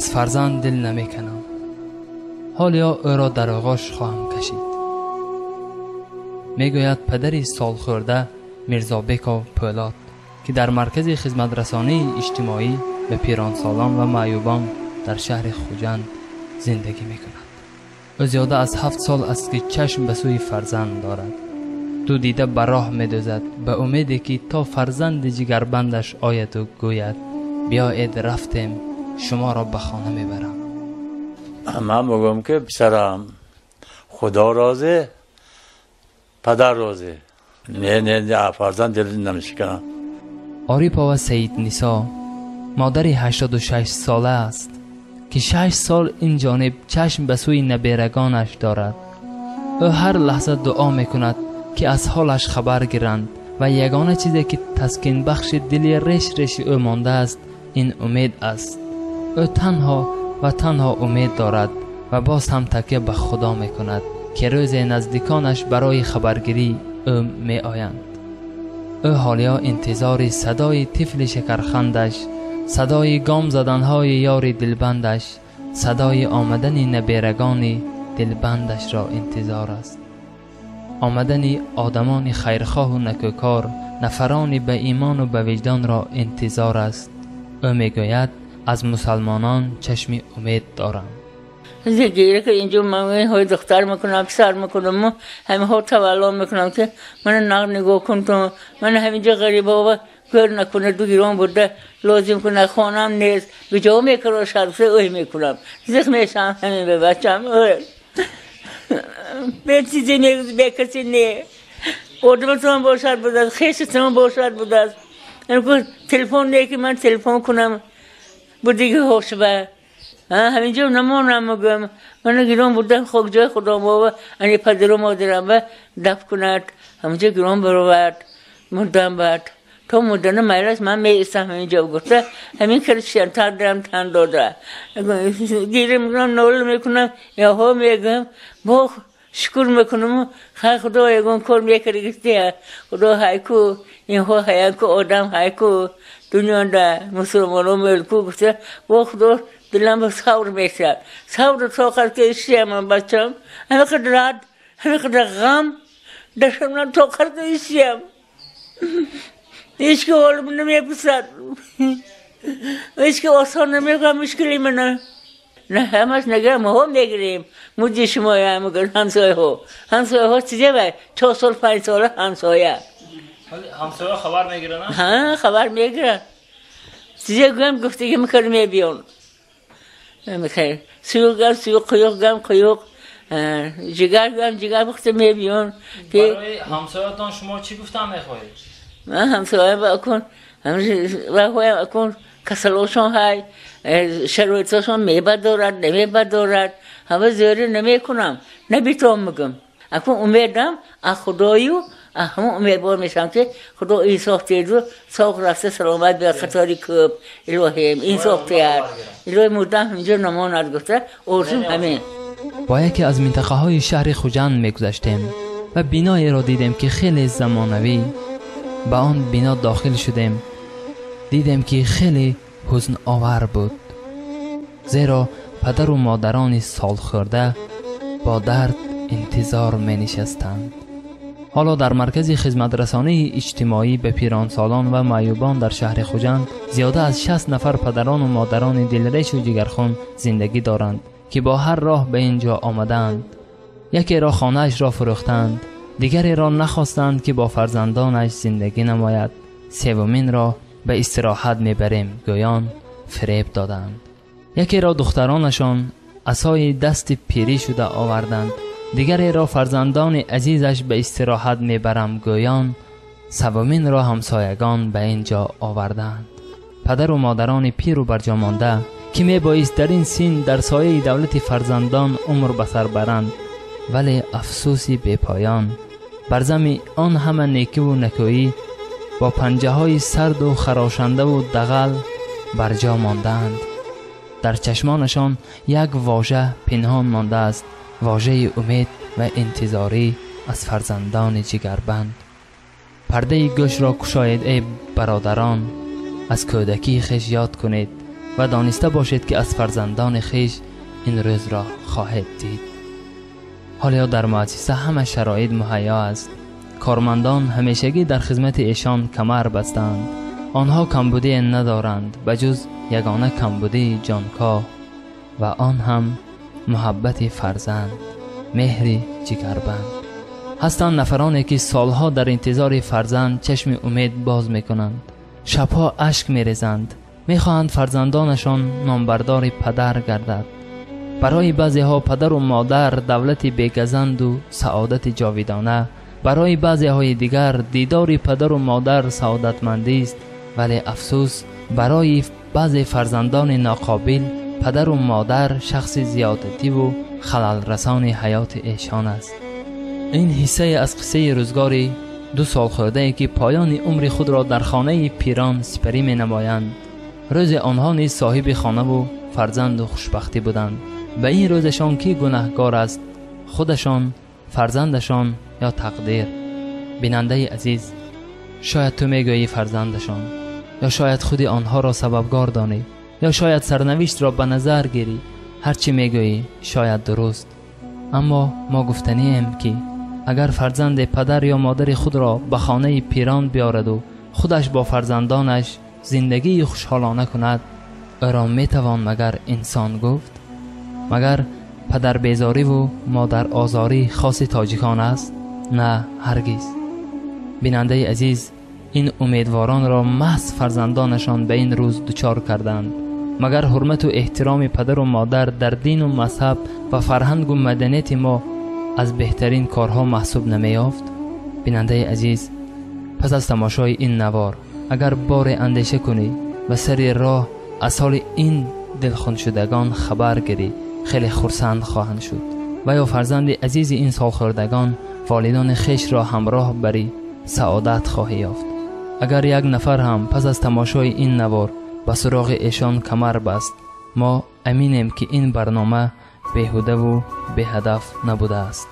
Аз фарзанд дил намекунам. Ҳоло ӯро дар оғӯш хоҳам кашид. Мегӯяд падари солхӯрда Мирзобеков Пӯлод, ки дар маркази хизматрасонии иҷтимоӣ ба пиронсолон ва маъюбон дар шаҳри Хуҷанд зиндагӣ мекунад. Ӯ зиёда аз 7 сол аст, ки чашм ба сӯи фарзанд дорад. Ду дида ба роҳ медӯзад ба умеде, ки то фарзанди ҷигарбандаш ояду гӯяд: биёед, рафтем, шуморо ба хона мебарам. Ман мегӯям, ки писарам, Худо розӣ, падар розӣ. Не, не, фарзанд дил намешиканам. Орипова Саиднисо модари 86 сола аст, ки 6 сол ин ҷониб чашм ба сӯи наберагонаш дорад. Ӯ ҳар лаҳза дуо мекунад, ки аз ҳолаш хабар гиранд ва ягона чизе, ки таскинбахши дили реш реши ӯ мондааст, ин умед аст. Ӯ танҳо ва танҳо умед дорад ва боз ҳам такя ба Худо мекунад, ки рӯзе наздиконаш барои хабаргирии ӯ меоянд. Ӯ ҳолиё интизори садои тифли шакархандаш, садои гом заданҳои ёри дилбандаш, садои омадани наберагони дилбандашро интизор аст. Омадани одамони хайрхоҳу накӯкор, нафарони ба имону ба виҷдонро интизор аст. Ӯ мегӯяд: аз мусалмонон чашми умед дорам. Зиндагиро ки инҷо ман ҳои духтар мекунам, писар мекунам, ҳамаҳо тавалло мекунам, ки мана нағ нигоҳ кун, ту мана ҳаминҷо ғарибова гӯр накунад, ду гирон бурда лозим кунад, хонам нест, куҷо мекунам, шарфе ӯй мекунам, зиқ мешавам ҳамин ба бачам. Бе чизе не, бе касе не, одаматон бошад будааст, хешатон бошад будааст. Телефон не, ки ман телефон кунам, будиги ҳошба ҳаминҷо намонам, мегӯям, мана гирон бурда хок ҷои худомова ани падару модарам ба даф кунад, ҳаминҷо гирон баровард, мурдам баъд то мурдана майлаш ман меистам ҳаминҷо гуфта, ҳамин киршиям тардам тан дода гирем мекунам, нола мекунам, яҳо мегӯям, бо шукр мекунам, хай Худо ягон кор мекардагистия, Худо ҳайку, инҳо ҳаянку, одам ҳайку, дунёнда мусулмоно мелку гуфта, бо Худо дилам ба сабр мешавад, сабру тоқат ки ишиям ман бачам, ҳамин қадар рад, ҳамин қадар ғам дашамнам, тоқат ки ишиям, ҳеҷ ки ҳолим намепурсад, ҳеҷ ки осон намекунад мушкили мана. На ҳамаш нагирам, моҳо мегирем, муҷи шумоя мегӯянд ҳамсояҳо. Ҳамсояҳо чизе вай, 4 сол, 5 сола ҳамсоя. Ҳамсоя хабар мегиранд? Ҳа, хабар мегиранд. Чизе гӯям, гуфтагӣ мекард, мебиён. Сӯюқ гам сӯюқ, қуюқ гам қуюқ, ҷигар гам ҷигар пухта мебиён. Барои ҳамсоятон шумо чӣ гуфтан мехоҳед? Ман ҳамсоя акун вайҳоям акун касалошон ҳай, шароитошон мебардорад, намебардорад, ҳама зӯрӣ намекунам, набитон мегӯм. Акун умедам аз Худою, ҳамон умедвор мешавам, ки Худо инсоф диҳаду соғ рафта саломат биёяд, қатори кӯб, илоҳим инсоф диҳад, илоҳи мурдам ҳаминҷо намонад гуфта орзум ҳамин. Бо яке аз минтақаҳои шаҳри Хуҷанд мегузаштем ва биноеро дидем, ки хеле замонавӣ. Ба он бино дохил шудем, дидем, ки хеле ҳузновар буд, зеро падару модарони солхӯрда бо дард интизор менишастанд. Ҳоло дар маркази хизматрасонии иҷтимоӣ ба пиронсолон ва маъюбон дар шаҳри Хуҷанд зиёда аз 60 нафар падарону модарони дилрешу ҷигархун зиндагӣ доранд, ки бо ҳар роҳ ба ин ҷо омадаанд. Якеро хонаашро фурӯхтанд, дигареро нахостанд, ки бо фарзандонаш зиндагӣ намояд, севуминро ба истироҳат мебарем гӯён фиреб доданд. Якеро духтаронашон асои дасти пирӣ шуда оварданд, дигареро фарзандони азизаш ба истироҳат мебарам гӯён, севуминро ҳамсоягон ба ин ҷо оварданд. Падару модарони пиру барҷомонда, ки мебоист дар ин син дар сояи давлати фарзандон умр ба сар баранд, вале афсӯси бепоён бар зами он ҳама некиву накӯӣ бо панҷаҳои сарду харошандаву дағал барҷо мондаанд. Дар чашмонашон як вожа пинҳон мондааст, вожаи умед ва интизорӣ аз фарзандони ҷигарбанд. Пардаи гӯшро кушоед, эй бародарон, аз кӯдакии хеш ёд кунед. ва дониста бошед, ки аз фарзандони хеш ин рӯзро хоҳед дид. Ҳоло дар муассиса ҳама шароит муҳайё аст. Кормандон ҳамешагӣ дар хизмати эшон камар бастанд. Онҳо камбудие надоранд ба ҷуз ягона камбудии ҷонкоҳ, ва он ҳам муҳаббати фарзанд, меҳри ҷигарбанд. Ҳастанд нафароне, ки солҳо дар интизори фарзанд чашми умед боз мекунанд, шабҳо ашк мерезанд, мехоҳанд фарзандонашон номбардори падар гардад. Барои баъзеҳо падару модар давлати бегазанду саодати ҷовидона, барои баъзеҳои дигар дидори падару модар саодатмандист. Вале афсӯс, барои баъзе фарзандони ноқобил падару модар шахси зиёдативу халалрасони ҳаёти эшон аст. Ин ҳиссае аз қиссаи рӯзгори ду солхӯрдае, ки поёни умри худро дар хонаи пирон сипарӣ менамоянд. Рӯзе онҳо низ соҳиби хонаву фарзанду хушбахтӣ буданд. Ба ин рӯзашон кӣ гунаҳкор аст? Худашон, фарзандашон ё тақдир? Бинандаи азиз, шояд ту мегӯӣ фарзандашон, ё шояд худи онҳоро сабабгор донӣ, ё шояд сарнавиштро ба назар гирӣ. Ҳар чӣ мегӯӣ шояд дуруст, аммо мо гуфтанием, ки агар фарзанде падар ё модари худро ба хонаи пирон биёраду худаш бо фарзандонаш зиндагии хушҳолона кунад, ӯро метавон магар инсон гуфт? Магар падарбезориву модарозорӣ хоси тоҷикон аст? На, ҳаргиз. Бинандаи азиз, ин умедворонро маҳз фарзандонашон ба ин рӯз дучор карданд. Магар ҳурмату эҳтироми падару модар дар дину мазҳаб ва фарҳангу маданияти мо аз беҳтарин корҳо маҳсуб намеёфт? Бинандаи азиз, пас аз тамошои ин навор агар боре андеша кунӣ ва сари роҳ аз ҳоли ин дилхуншудагон хабар гирӣ, хеле хурсанд хоҳанд шуд. Ва ё фарзанди азизи ин солхӯрдагон волидони хешро ҳамроҳ барӣ, саодат хоҳӣ ёфт. Агар як нафар ҳам пас аз тамошои ин навор ба суроғи эшон камар баст, мо аминем, ки ин барнома беҳудаву беҳадаф набудааст.